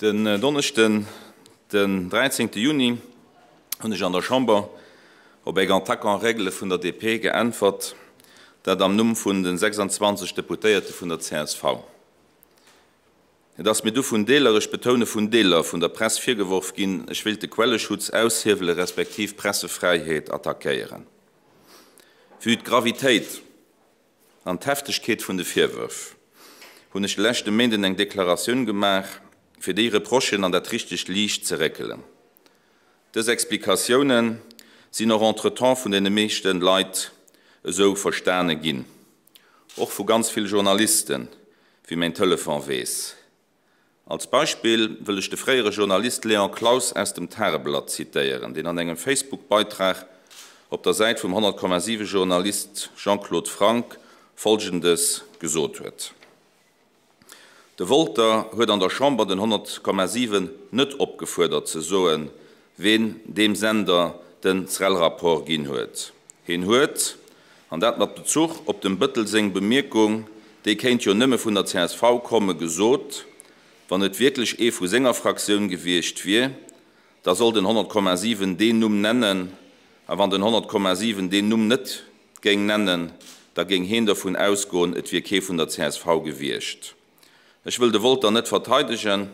Den Donneschden, den 13 Juni, hunn ech an der Chamber op eng Attaque en règle vun der DP geäntwert, dat am Numm vun de 26 Deputéierte vun der csv. Et ass mir du vun Deeler, ech betoune vun Deeler, vun der Press virgeworf ginn, ech wéilt de Quelleschutz aushiewele respektiv d'Pressefräiheet attackéieren. Vue d'Gravitéit an d'Heftegkeet vun de Virwërf hunn ech de leschte Méinden eng Deklaratioun gemaach, fir déi Reprochen an dat richtegt Liicht ze réckelen. Dës Explikatioune sinn och entretemps vun deene meeschte Leit esou verstane ginn, och vu ganz vill Journalisten, wéi mäin Telefon weess. Als Beispill wëll ech de fréiere Journalist Léon Claus aus dem Tageblatt zitéieren, deen an engem Facebook-Beitrag op der Säit vum 100,7 Journalist Jean-Claude Franck Folgendes gesot huet, De Wolter huet an der Chamber den 100,7 net opgefuerdert ze soen, ween deem Sender den SREL-Rapport ginn huet. Heen huet, an dat mat Bezuch op dem Bëttel seng Bemierkung, déi kéint jo nëmme vun der csv komme, gesot, wann et wierklech ee vu senger Fraktioun gewiescht wier, da soll den 100,7 deen Numm nennen, a wann den 100,7 deen Numm net géing nennen, da géing heen dovun ausgoen, et wier kee vun der csv gewiescht. Ech wëll de Wolter net verteidegen.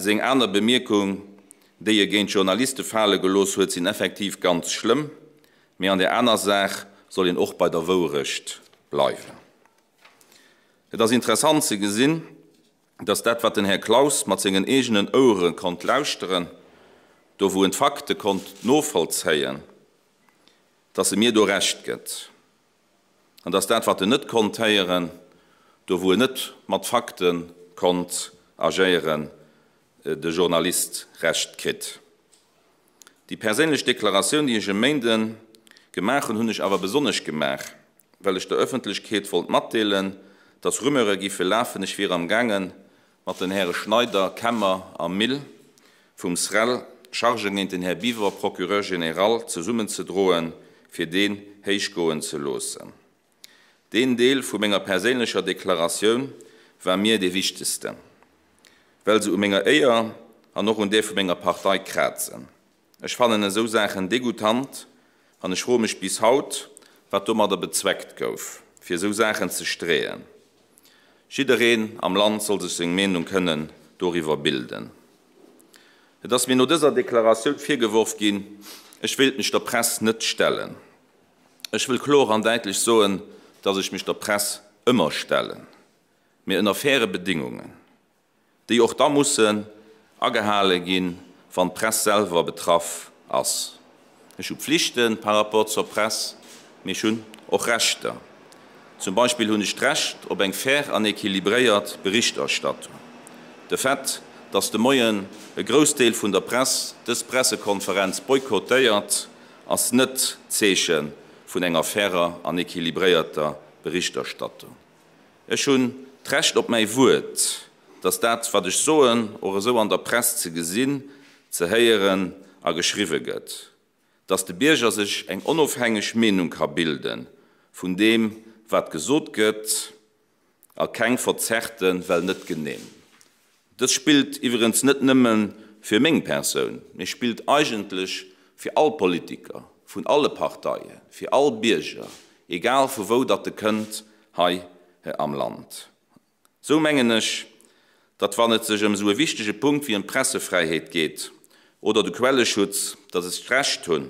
Seng aner Bemierkung, déi e géint d'Journaliste fale gelooss huet, sinn effektiv ganz schlëmm. Mee an där aner Saach soll een och bei der Wourecht bleiwen. Et ass interessant ze gesinn, datt dat, wat den Här Claus mat sengen eegenen Ouere konnt lauschteren, do wou en d'Fakte konnt novollzéien, datt e mir do Recht gëtt. An dass dat, wat en net konnt héieren, do wou en net mat Fakte konnt agéieren, de Journalist Recht kritt. Déi perséinlech Deklaratioun, déi ech e Méinde gemaach hunn, hunn ech awer besonnesch gemaach, well ech der Ëffentlechkeet wollt matdeelen, dass Rumeure giffe lafen, ech wier am gaangen, mat den Häre Schneider, Kemmer a Mille vum SREL Chargen géint den Här Biwer, Procureur général, zesummenzedroen, fir deen héichgoen ze loossen. Deen Deel vu menger perséinlecher Deklaratioun war mir dee wichtegsten, well se u menger Éier an och un där vu menger Partei krazen. Ech fannen esou Saachen degoutant an ech froe mech bis haut, wat domadder bezweckt gouf, fir esou Saachen ze streeën. Jiddereen am Land soll sech seng Meenung kënnen doriwwer bilden. Et ass mir no dëser Deklaratioun virgeworf ginn, ech wéilt mech der Press net stellen. Ech wëll kloer an däitlech soen, dass ech mech der Press ëmmer stellen, mee ënner faire Bedingungen. déi och da mussen agehale ginn, wann d'Press selwer betraff ass. Ech hu Pflichte par rapport zur Press, mee ech hunn och Rechter. Zum Beispill hunn ech d'Recht op eng fair an équilibréiert Berichterstattung. De Fait, dass de Moien e Groussdeel vun der Press dës Pressekonferenz boykottéiert, ass net d'Zeeche vun enger fairer an équilibréierter Berichterstattung. Ech hunn d'Recht op mäi Wuert, dass dat, wat ech soen, och esou an der Press ze gesinn, ze héieren a geschriwwe gëtt, dass de Bierger sech eng onofhängeg Meenung ka bilde vun deem, wat gesot gëtt, a keng verzerrte well net genehm. Dës spillt iwwerens net nëmme fir meng Persoun, mee spillt eigentlech fir all Politiker vun alle Parteien, fir all Bierger, egal vu wou datt e kënnt hei am Land. Sou mengen ech, datt wann et sech ëm esou e wichtege Punkt wéi ëm d'Pressefräiheet geet oder de Quelleschutz, datt ech d'Recht hunn,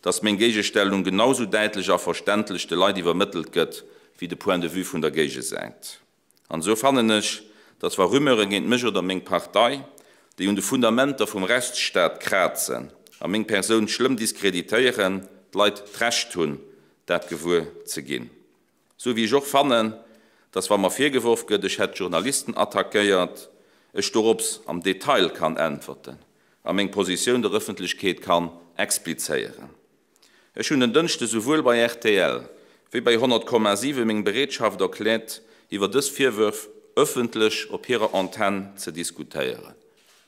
datt meng Géigestellung genau sou däitlech a verständlech de Leit iwwermëttelt gëtt wéi de Point de vue vun der Géigesäit. An esou fannen ech, datt wa Rumeure géint mech oder meng Partei, déi un de Fundamenter vum Rechtsstaat krazen a meng Persoun schlëmm diskreditéieren, d'Leit d'Recht hunn, dat gewuer ze ginn. Sou wéi ech och fannen, datt wa mer virgeworf gëtt, ech hätt Journalisten attackéiert, ech dorops am Detail kann äntwerten a meng Positioun der Ëffentlechkeet kann explizéieren. Ech hunn en Dënschde souwuel bei rtl wéi bei 100,7 meng Bereetschaft erkläert, iwwer dës Virwërf ëffentlech op hirer Antenn ze diskutéieren,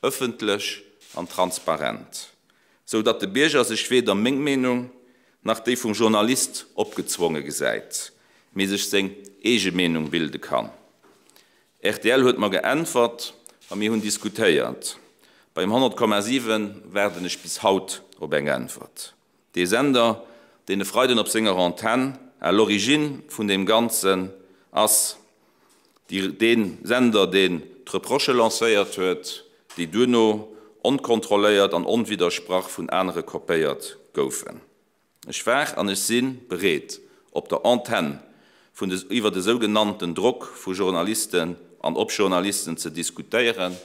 ëffentlech an transparent, sou datt de Bierger sech weder meng Meenung nach déi vum Journalist opgezwonge gesäit, mee sech seng eege Meenung bilde kann. Rtl huet mer geäntwert, a mir hunn diskutéiert. Beim 100,7 waarden ech bis haut op eng Äntwert. Dee Sender, deen e Freiden op senger Antenn à l'origine vun deem Ganzen ass, dee Sender, deen d'Reprochë lancéiert huet, déi duerno onkontrolléiert an onwiddersprach vun anere kopéiert goufen. Ech war an ech si bereet, op der Antenn vun de iwwer de sougenannten Drock vu Journalisten an op Journalisten ze diskutéieren,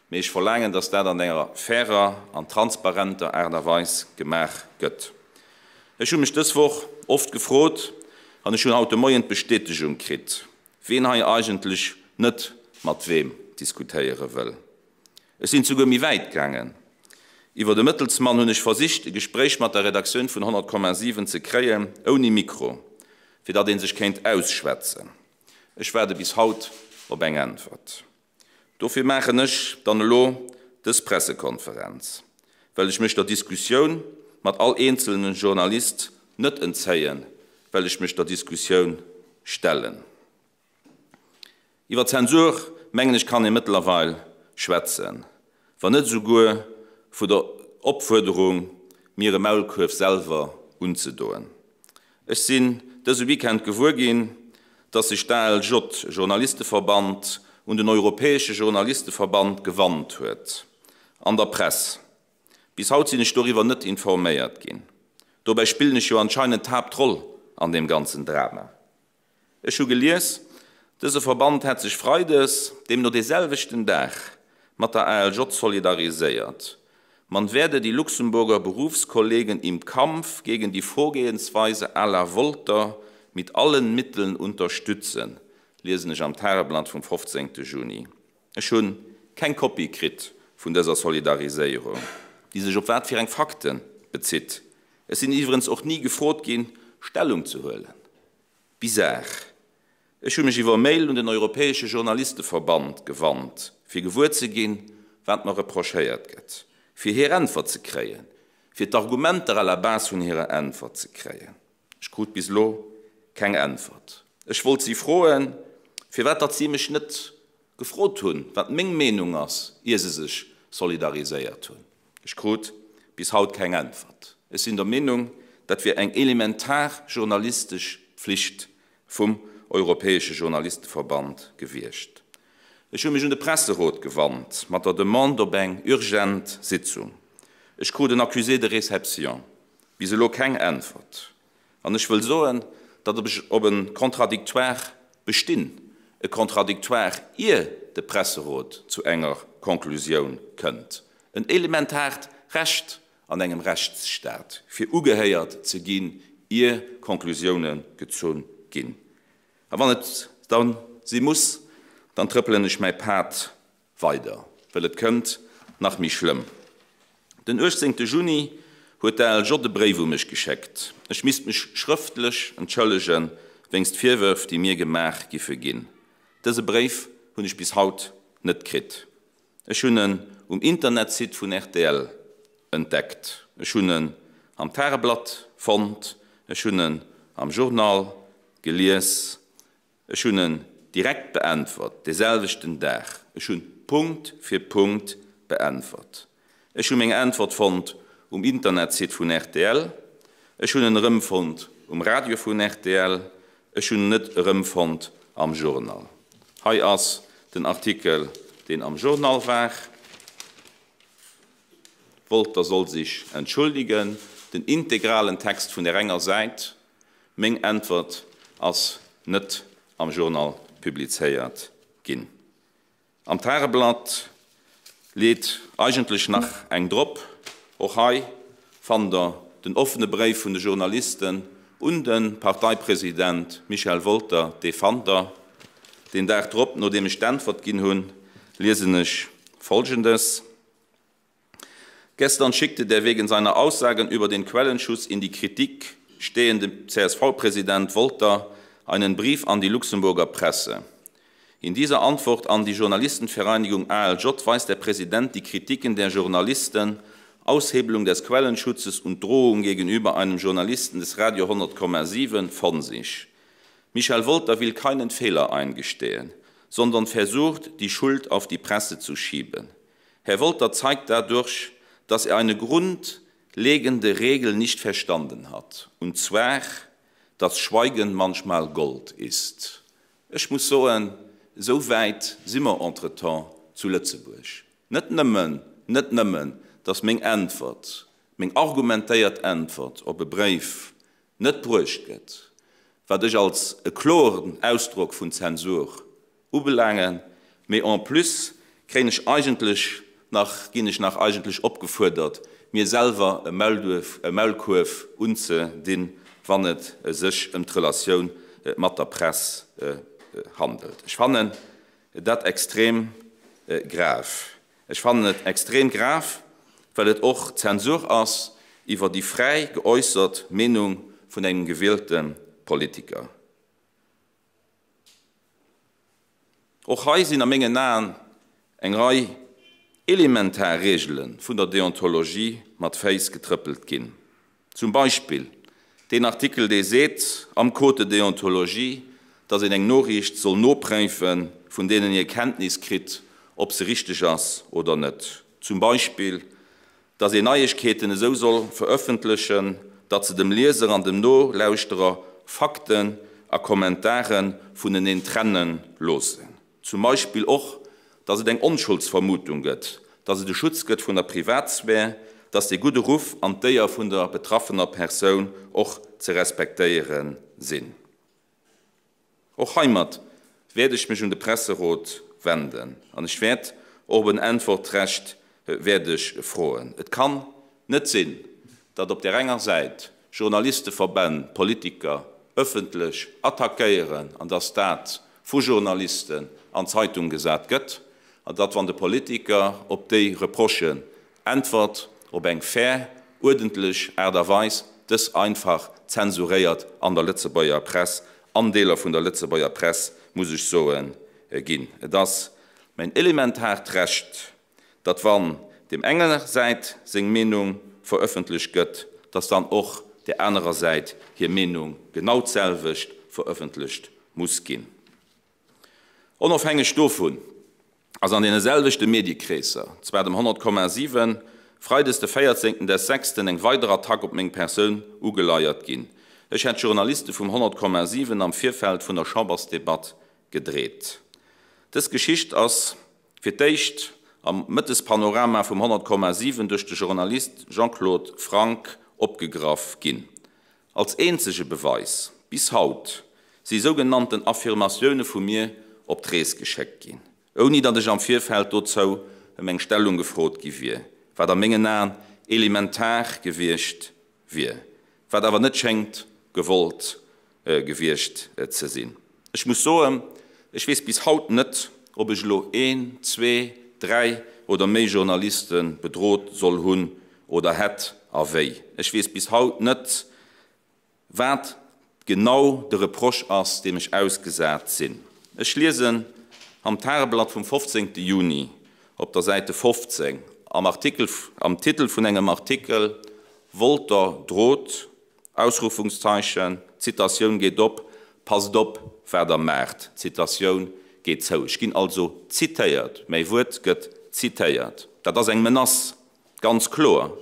mee ech verlaangen, datt dat an enger fairer an transparenter Aart a Weis gemaach gëtt. Ech hu mech dës Woch oft gefrot, an ech hunn haut de Moien d'Bestätegung kritt, ween hei eigentlech net mat weem diskutéiere wëll. Ech sinn souguer méi wäit gaangen. Iwwer e Mëttelsmann hunn ech versicht, e Gespréich mat der Redaktioun vun 100,7 ze kréien, ouni Mikro, fir datt ee sech kéint ausschwätzen. Ech waarde bis haut op eng Äntwert. Dofir maachen ech dann elo dës Pressekonferenz, well ech mech der Diskussioun mat all eenzelne Journalist net entzéien, well ech mech der Diskussioun stellen. Iwwer Zensur, mengen ech, kann ee mëttlerweil schwätzen, wann net esouguer vu der Opfuerderung, mir e Maulkuerf selwer unzedoen. Ech sinn dëse Weekend gewuer ginn, dass sech d'ALJ, Journalisteverband, un den Europäesche Journalisteverband gewannt huet. An der Press. Bis haut sinn ech doriwwer net informéiert ginn. Dobäi spillen ech jo anscheinend d'Haaptroll an deem ganzen Drama. Ech hu gelies, dëse Verband hätt sech freides, deemno dee selwechten Dag, mat der ALJ solidariséiert. Man werde die Luxemburger Berufskollegen im Kampf gegen die Vorgehensweise à la Wolter mit allen Mitteln unterstützen, liesen ech am Tageblatt vum 15. Juni. Ech hu keng Kopie kritt vun dëser Solidariséierung, déi sech op wat fir eng Fakte bezitt. Ech sinn iwwerens och ni gefrot ginn, Stellung ze huelen. Bizar. Ech hu mech iwwer Mail un den Europäesche Journalisteverband gewannt, fir gewuer ze ginn, wat mer reprochéiert gëtt, fir hir Äntwert ze kréien, fir d'Argumenter à la base vun hirer Äntwert ze kréien. Ech krut bis elo keng Äntwert. Ech wollt si froen, firwat datt si mech net gefrot hunn, wat meng Meenung ass, ier se sech solidariséiert hunn. Ech krut bis haut keng Äntwert. Ech sinn der Meenung, dat wier eng elementar journalistesch Pflicht vum Europäesche Journalisteverband gewiescht. Ech hu mech un de Presserot gewannt mat der Demande op eng urgent Sitzung. Ech krut en Accusé de réception. Bis elo keng Äntwert. An ech wëll soen, datt ech op e Contradictoire bestinn, e Contradictoire ier de Presserot zu enger Konklusioun kënnt, en elementaart Recht an engem Rechtsstaat, fir ugehéiert ze ginn, ier Konklusioune gezunn ginn. A wann et da si muss, dann trëppelen ech mäi Pad Weider, well et kënnt nach méi schlëmm. Den 18 Juni huet d'ALJ e Bréif u mech geschéckt, ech misst mech schrëftlech entschëllege wéinst Virwërf, déi mir gemaach giffe ginn. Dëse Bréif hunn ech bis haut net kritt. Ech hunn en um Internetsite vun rtl entdeckt, ech hunn en am Tageblatt fonnt, ech hunn en am Journal gelies. Ech hunn en direkt beäntwert, dee selwechten Dag. Ech hunn Punkt fir Punkt beäntwert. Ech hu meng Äntwert fonnt um Internetsite vun rtl. Ech hunn en erëmfonnt um Radio vun rtl. Ech hunn en net erëmfonnt am Journal. Hei ass den Artikel, deen am Journal war. Wolter soll sich entschuldigen. Den integralen Text vun där enger Säit. Meng Äntwert ass net am Journal publizéiert ginn. Am Tageblatt leet eigentlech nach eng drop. Och hei fannt der den offene Bréif vun de Journalisten un de Parteipresident Michel Wolter. Dee fannt der. Deen Dag drop, nodeem ech d'Äntwert ginn hunn, liesen ech Folgendes. Gestern schickte der wegen seiner Aussagen über den Quellenschuss in die Kritik stehende CSV-Präsident Wolter einen Brief an die Luxemburger Presse. In dieser Antwort an die Journalistenvereinigung ALJ weist der Präsident die Kritiken der Journalisten, Aushebelung des Quellenschutzes und Drohung gegenüber einem Journalisten des Radio 100,7 von sich. Michel Wolter will keinen Fehler eingestehen. sondern versucht, die Schuld auf die Presse zu schieben. Herr Wolter zeigt dadurch, dass er eine grundlegende Regel nicht verstanden hat, und zwar, dass Schweigen manchmal Gold ist. Ech muss soen, esou wäit si mer entretemps zu Lëtzebuerg. Net nëmmen, net nëmmen, dass meng Äntwert, meng argumentéiert Äntwert op e Bréif net bruecht gëtt, wat ech als e kloren Ausdrock vun Zensur ubelaangen, mee en plus kréien ech eigentlech nach, ginn ech nach eigentlech opgefuerdert, mir selwer e Maulduerf, e Maulkuerf unzedinn, wann et sech ëm d'Relatioun mat der Press handelt. Ech fannen dat extrem grav. Ech fannen et extrem grav, well et och Zensur ass iwwer déi fräi geäussert Meenung vun engem gewielte Politiker. Och hei sinn a mengen Aen eng Rei elementar Regele vun der Deontologie mat Féiss getrëppelt ginn. Zum Beispill deen Artikel, dee seet am Code de déontologie, dass een eng Noriicht soll nopréifen, vun deenen ee Kenntnis kritt, ob se richteg ass oder net. Zum Beispill Datt een Neiegkeeten esou soll verëffentlechen, datt se dem Lieser an dem Nolauschterer Fakten a Kommentare vuneneen trenne loossen. Zum Beispill och, datt et eng Onschuldsvermutung gëtt, datt et e Schutz gëtt vun der Privatsphär, datt de gudde Ruff an d'Éier vun der betraffener Persoun och ze respektéiere sinn. Och heimat wäert ech mech un de Presserot wenden an ech wäert och op en Äntwortrecht wäert ech froen. Et kann net sinn, datt op där enger Säit Journalisteverbänn Politiker ëffentlech attackéieren an datt dat vu Journalisten an d'Zeitung gesat gëtt an datt, wann de Politiker op déi Reprochen Äntwert op eng fair, uerdentlech Aart a Weis, dës einfach zensuréiert an der Lëtzebuerger Press, an Deeler vun der Lëtzebuerger Press, muss ech soen, ginn. Et ass mäin elementaart Recht, datt wann deem enger Säit seng Meenung verëffentlecht gëtt, datt dann och där anerer Säit hir Meenung genau d'selwecht verëffentlecht muss ginn. Onofhängeg dovun ass an deene selwechte Mediekreesser, zwar dem 100,7, freides de 14 des sechsten eng weider Attack op meng Persoun ugeleiert ginn. Ech hätt d'Journaliste vum 100,7 am Virfeld vun der Chambersdebatt gedreet. Dës Geschicht ass fir d'éischt am Mëttespanorama vum 100,7 duerch de Journalist Jean-Claude Franck opgegraff ginn. Als eenzege Beweis, bis haut, si sougenannten Affirmatioune vu mir op d'Rees geschéckt ginn, ouni datt ech am Virfeld dozou ëm eng Stellung gefrot gi wier, wat a mengen Aen elementar gewiescht wier, wat awer net schéngt gewollt gewiescht ze sinn. Ech muss soen, ech weess bis haut net, ob ech elo een, zwee, dräi oder méi Journaliste bedrot soll hunn oder hätt a wéi. Ech weess bis haut net, wat genau de Reproche ass, deem ech ausgesat sinn. Ech liesen am Tageblatt vum 15. Juni op der Säite 15 am Artikel, am Titel vun engem Artikel, Wolter droht, Ausrufungszeichen, Zitatioun geet op, Passt op, wat Der maacht, Zitatioun geet zou. Ech ginn also zitéiert, mäi Wuert gëtt zitéiert. Dat ass eng Menace. Ganz kloer,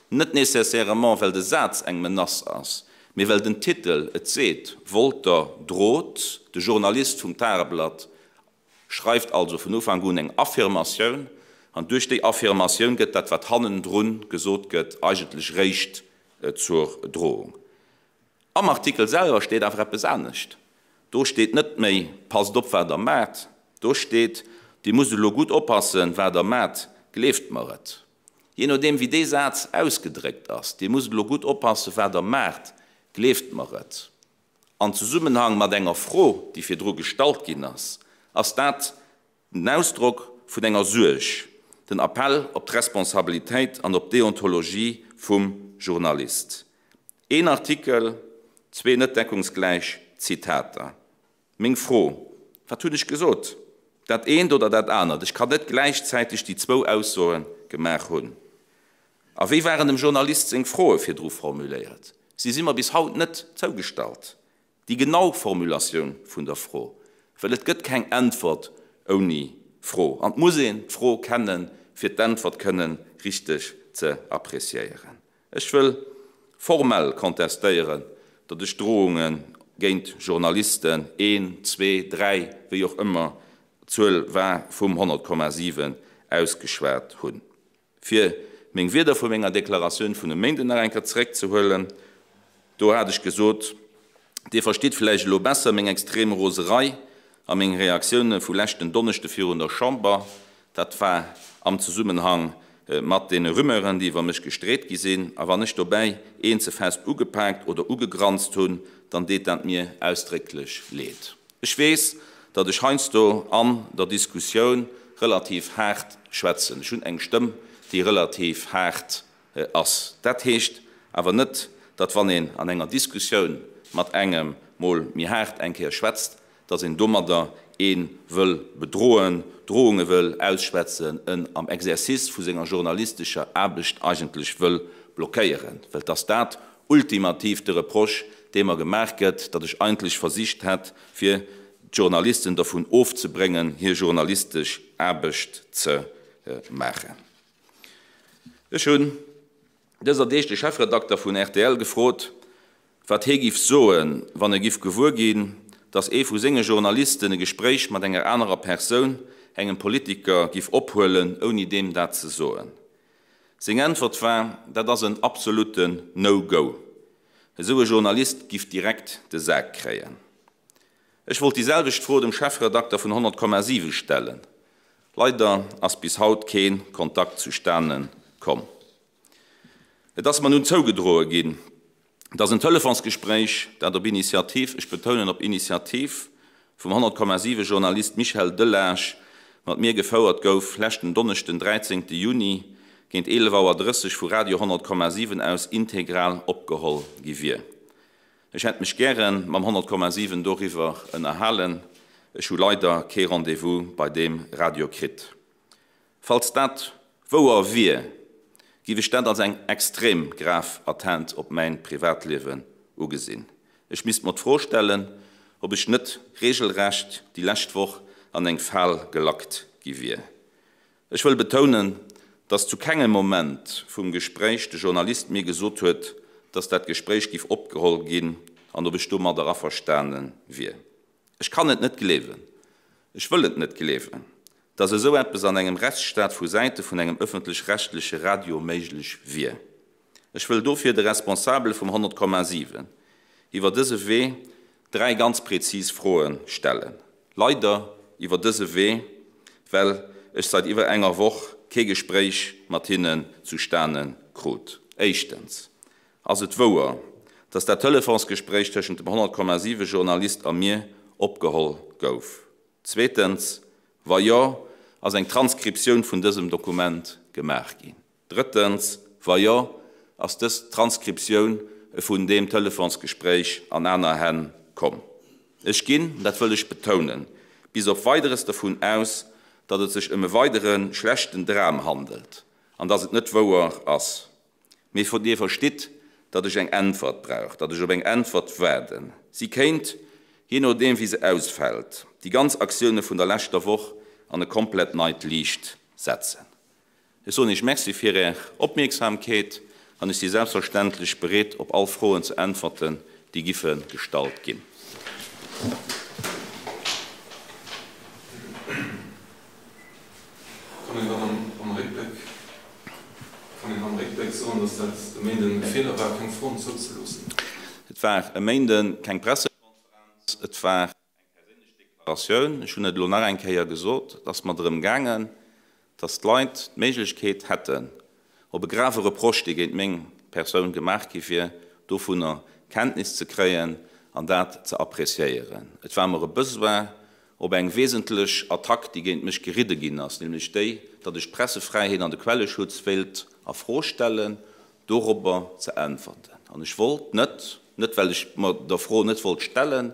net nécessairement well de Saz eng Menace ass, mee well den Titel et seet, Wolter droht, de Journalist vum Tageblatt schreift also vun Ufank un eng Affirmatioun, an duerch déi Affirmatioun gëtt dat, wat hannendrun gesot gëtt, eigentlech réischt zur Drohung. Am Artikel selwer steet awer eppes anescht. Do steet net méi, Passt op, wat Der maacht. Do steet, Dir musst elo gutt oppassen, wat Der maacht, gleeft mer et. Jee nodeem, wéi dee Saz ausgedréckt ass, Dir musst elo gutt oppassen, wat Der maacht, gleeft mer et, an Zesummenhang mat enger Fro, déi virdru gestallt ginn ass, ass dat den Ausdrock vun enger Suerg, den Appell op d'Responsabilitéit an op d'Deontologie vum Journalist. Een Artikel, zwee net deckungsgläich Zitater. Meng Fro, Wat hunn ech gesot? Dat eent oder dat anert? Ech kann net gläichzäiteg déi zwou Aussoe gemaach hunn. A wéi waren dem Journalist seng Froe virdru formuléiert? Si si mer bis haut net zougestallt. Déi genau Formulatioun vun der Fro, well et gëtt keng Äntwert. Ouni Fro. An 't muss een d'Fro kennen, fir d'Äntwert kënnen richteg ze appréciéieren. Ech wëll formell contestéieren, datt ech Drohunge géint Journalisten, een, zwee, dräi, wéi och ëmmer d'Zuel war, vum 100,7 ausgeschwat hunn. Fir meng Wierder vu menger Deklaratioun vun e Méinden nach eng Kéier zeréckzehuelen, do hat ech gesot, Dir verstitt vläicht elo besser meng extrem Roserei a meng Reaktioune vu leschten Donneschde virun der Chamber. Dat war am Zesummenhang mat deene Rumeuren, déi iwwer mech gestreet gi sinn. A wann ech dobäi een ze fest ugepaakt oder ugegranzt hunn, dann deet dat mir ausdrécklech leed. Ech weess, datt ech heiansdo an der Diskussioun relativ haart schwätzen. Ech hunn eng Stëmm, déi relativ haart ass. Dat heescht awer net, datt wann een an enger Diskussioun mat engem mol méi haart eng Kéier schwätzt, datt een domadder ee wëll bedroen, Drohunge wëll ausschwätzen, en am Exercice vu senger journalistescher Aarbecht eigentlech wëll blockéieren. Well 't ass dat ultimativ de Reproche, dee mer gemaach gëtt, datt ech eigentlech versicht hätt, fir d'Journalisten dervun ofzebréngen, hir journalistesch Aarbecht ze maachen. Ech hunn dëser Deeg de Chefredakter vun rtl gefrot, wat hie giff soen, wann e giff gewuer ginn, datt ee vu senge Journalisten e Gespréich mat enger anerer Persoun, engem Politiker, giff ophuelen, ouni deem dat ze soen. Seng Äntwert war, Dat ass en absolutten No-Go. Esou e Journalist giff direkt de Sak kréien. Ech wollt déi selwecht Fro dem Chefredakter vun 100,7 stellen. Leider ass bis haut kee Kontakt zustane komm. Et ass mer nun zougedroe ginn, dass en Telefonsgespréich, dat op Initiativ, ech betounen op Initiativ, vum 100,7 Journalist Michel Delage mat mir gefouert gouf, leschten Donneschden, 13 Juni, géint 11 Auer 30 vu Radio 100,7 aus integral opgeholl gi wier. Ech hätt mech gäre mam 100,7 doriwwer ënnerhalen, ech hu leider kee Rendez-vous bei deem Radio kritt. Falls dat wouer wier, giff ech dat als eng extrem grav Atteinte op mäin Privatliewen ugesinn. Ech misst mer d'Fro stellen, ob ech net regelrecht déi lescht Woch an eng Fal gelackt gi wier. Ech wëll betounen, dass zu kengem Moment vum Gespréich de Journalist mir gesot huet, dass dat Gespréich giff opgeholl ginn an ob ech domadder averstane wier. Ech kann et net gleewen, ech wëll et net gleewen, dass esou eppes an engem Rechtsstaat vu Säite vun engem ëffentlech-rechtleche Radio méiglech wier. Ech wëll dofir de Responsabele vum 100,7 iwwer dëse Wee dräi ganz prezis Froe stellen. Leider iwwer dëse Wee, well ech seit iwwer enger Woch kee Gespréich mat hinnen zustane krut. Éischtens, Ass et wouer, dass dat Telefonsgespréich tëschent dem 100,7 Journalist a mir opgeholl gouf? Zweetens, wa jo, ass eng Transkriptioun vun dësem Dokument gemaach ginn? Drëttens, wa jo, ass dës Transkriptioun vun deem Telefonsgespréich an aner Hänn komm? Ech ginn, dat wëll ech betounen, bis op Weideres dervun aus, datt et sech ëm e weidere schlechten Dram handelt an datt et net wouer ass. Mee Dir verstitt, datt ech eng Äntwert brauch, datt ech op eng Äntwert waarden. Si kéint, jee nodeem wéi se ausfält, déi ganz Aktioune vun der leschter Woch an e komplett neit Liicht setzen. Ech soen Iech Merci fir Är Opmierksamkeet an ech si selbstverständlech bereet, op all Froen ze äntwerten, déi giffe gestallt ginn. Kann een dann am Réckbléck, kann een am Réckbléck soen, datt dat e Méinden e Feeler war, keng Froen zouzeloossen? Et war e Méinden keng Pressekonferenz, et war eng perséinlech Deklaratioun. Ech hunn et elo nach eng Kéier gesot, et ass mer drëm gaangen, datt d'Leit d'Méiglechkeet hätten, op e grave Reproche, dee géint meng Persoun gemaach gi wier, dovunner Kenntnis ze kréien an dat ze appréciéieren. Et war mer e Besoin, op eng wesentlech Attack, déi géint mech geridde ginn ass, nämlech déi, datt ech d'Pressefräiheet an de Quelleschutz wéilt a Fro stellen, dorobber ze äntwerten. An ech wollt net, net well ech mer der Fro net wollt stellen,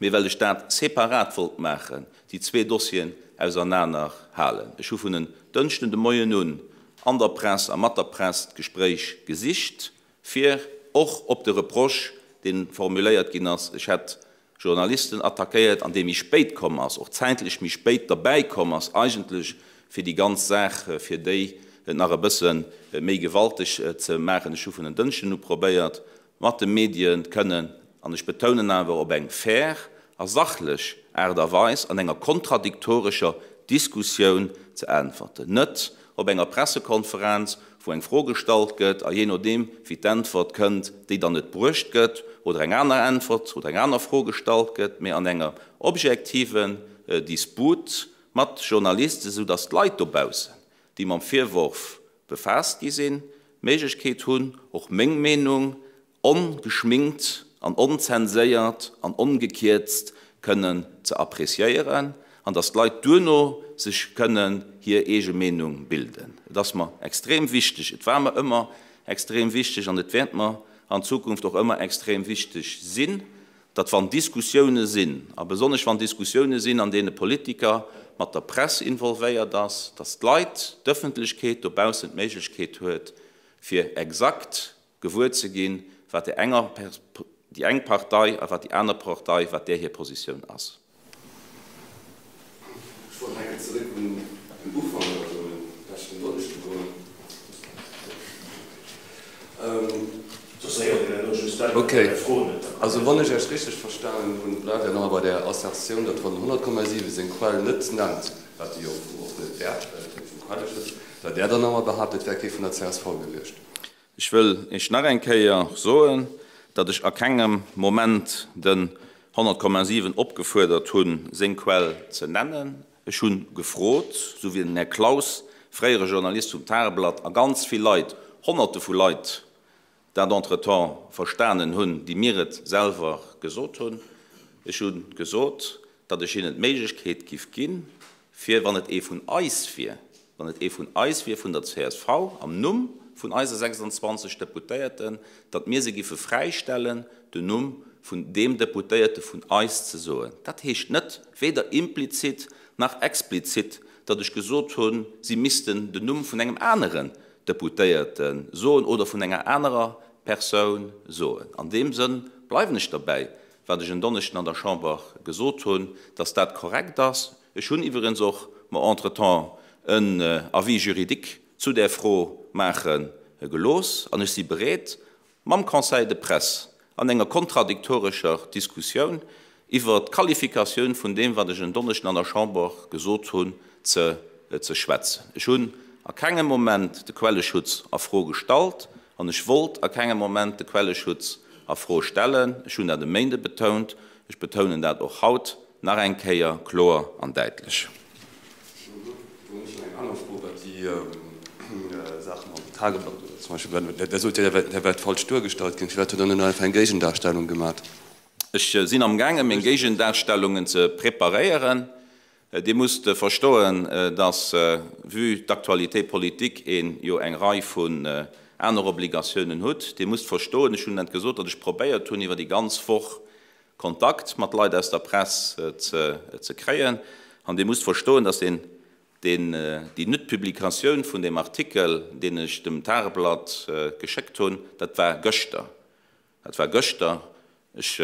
mee well ech dat separat wollt maachen, déi zwee Dossieren ausernaner halen. Ech hu vun en Dënschden de Moien un an der Press a mat der Press d'Gespréich gesicht, fir och op de Reproche, dee formuléiert ginn ass, ech hätt. Journalisten attackéiert an dee méi spéit komm ass, och zäitlech méi spéit derbäi komm ass, eigentlech fir déi ganz Saach fir déi nach e bësse méi gewalteg ze maachen. Ech hu vun en Dënschden u probéiert, mat de Medie kënnen, an ech betounen awer op eng fair a sachlech Aart a Weis, an enger kontradiktorescher Diskussioun ze äntwerten. Net op enger Pressekonferenz, wou eng Fro gestallt gëtt a jee nodeem wéi d'Äntwert kënnt, déi dann net bruecht gëtt oder eng aner Äntwert oder eng aner Fro gestallt gëtt, mee an enger objektiven Disput mat Journalisten, esou datt d'Leit dobaussen, déi mam Virworf befaasst gi sinn, d'Méiglechkeet hunn, och meng Meenung ongeschminkt an onzenséiert an ongekierzt kënnen ze appréciéieren an dass d'Leit duerno sech kënnen hir eege Meenung bilden. Et ass mer extrem wichteg, et war mer ëmmer extrem wichteg an et wäert mer an Zukunft och ëmmer extrem wichteg sinn, datt wann Diskussioune sinn, a besonnesch wann Diskussioune sinn, an deene Politiker mat der Press involvéiert ass, datt d'Leit, d'Ëffentlechkeet dobaussen d'Méiglechkeet huet, fir exakt gewuer ze ginn, wat där enger, déi eng Partei a wat déi aner Partei, wat där hir Positioun ass. Ech wollt nach eng Kéier zeréck un den Ufank, also un de leschten Donneschde goen. Okay, also wann ech Iech richteg verstanen hunn, bleift Der nach ëmmer bei där Assertioun, datt wann den 100,7 seng Quell net nennt, wat e jo am Fong och net däerf, well et jo vum Quelleschutz, datt Der dann nach ëmmer behaapt, et wär kee vun der csv gewiescht. Ech wëll Iech nach eng Kéier soen, datt ech a kengem Moment den 100,7 opgefuerdert hunn, seng Quell ze nennen. Ech hu gefrot, esou wéi den Här Claus, fréiere Journalist vum Tageblatt, a ganz vill Leit, Honnerte vu Leit, dat entretemps verstanen hunn, déi mir et selwer gesot hunn. Ech hu gesot, datt ech hinnen d'Méiglechkeet giff ginn, fir, wann et ee vun eis wier, wann et ee vun eis wier, vun der csv, am Numm vun eise 26 Deputéierten, datt mir se giffe fräistellen, den Numm vun deem Deputéierte vun eis ze soen. Dat heescht net, weder implizit nach explizit, datt ech gesot hunn, si missten den Numm vun engem aneren Deputéierte soen oder vun enger anerer Persoun soen. An deem Sënn bleiwen ech derbäi, wat ech en Donneschden an der Chamber gesot hunn, datt dat korrekt ass. Ech hunn iwwregens och mer entretemps en Avis juridique zu där Fro maache gelooss an ech si bereet, mam Conseil de presse an enger kontradiktorescher Diskussioun iwwert d'Qualifikatioun vun deem, wat ech en Donneschden an der Chamber gesot hunn, ze schwätzen. Ech hunn a kengem Moment de Quelleschutz a Fro gestallt an ech wollt a kengem Moment de Quelleschutz a Fro stellen. Ech hunn dat e Méinde betount, ech betounen dat och haut nach eng Kéier kloer an däitlech. Dann hunn ech nach eng aner Fro, wat déi Saache mam Tageblatt oder zum Beispill, Der sot jo, der wäert falsch duergestallt ginn. Firwat hutt Der dann net einfach eng Géigendarstellung gemat? Ech sinn amgaangen, meng Géigendarstellungen ze preparéieren. Dir musst verstoen, dass, vue d'actualité politique, ee jo eng Rei vun aner Obligatiounen hutt. Dir musst verstoen, ech hunn dat gesot, datt ech probéiert hunn, iwwer déi ganz Woch Kontakt mat Leit aus der Press ze kréien. An Dir musst verstoen, dass een déi Net-Publikatioun vun deem Artikel, deen ech dem Tageblatt geschéckt hunn, dat war gëschter, Dat war gëschter. Ech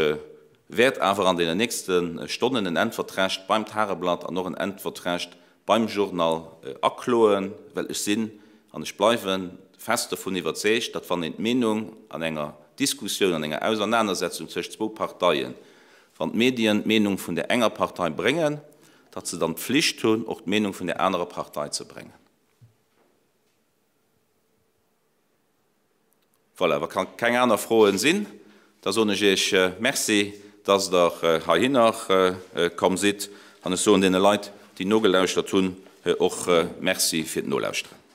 wäert awer an deenen nächste Stonnen en Äntwertrecht beim Tageblatt an och en Äntwertrecht beim Journal akloen, well ech sinn an ech bleiwe fest dovun iwwerzeegt, datt wann een d'Meenung an enger Diskussioun, an enger Ausernanersetzung tëscht zwou Parteien, wann d'Medien d'Meenung vun där enger Partei bréngen, datt se dann d'Pflicht hunn, och d'Meenung vun där anerer Partei ze bréngen. Voilà, wa keng aner Froen sinn, da soen ech Iech Merci, dass Der heihinner komm sidd. An ech soen deene Leit, déi nogelauschtert hunn, och Merci fir d'Nolauschteren.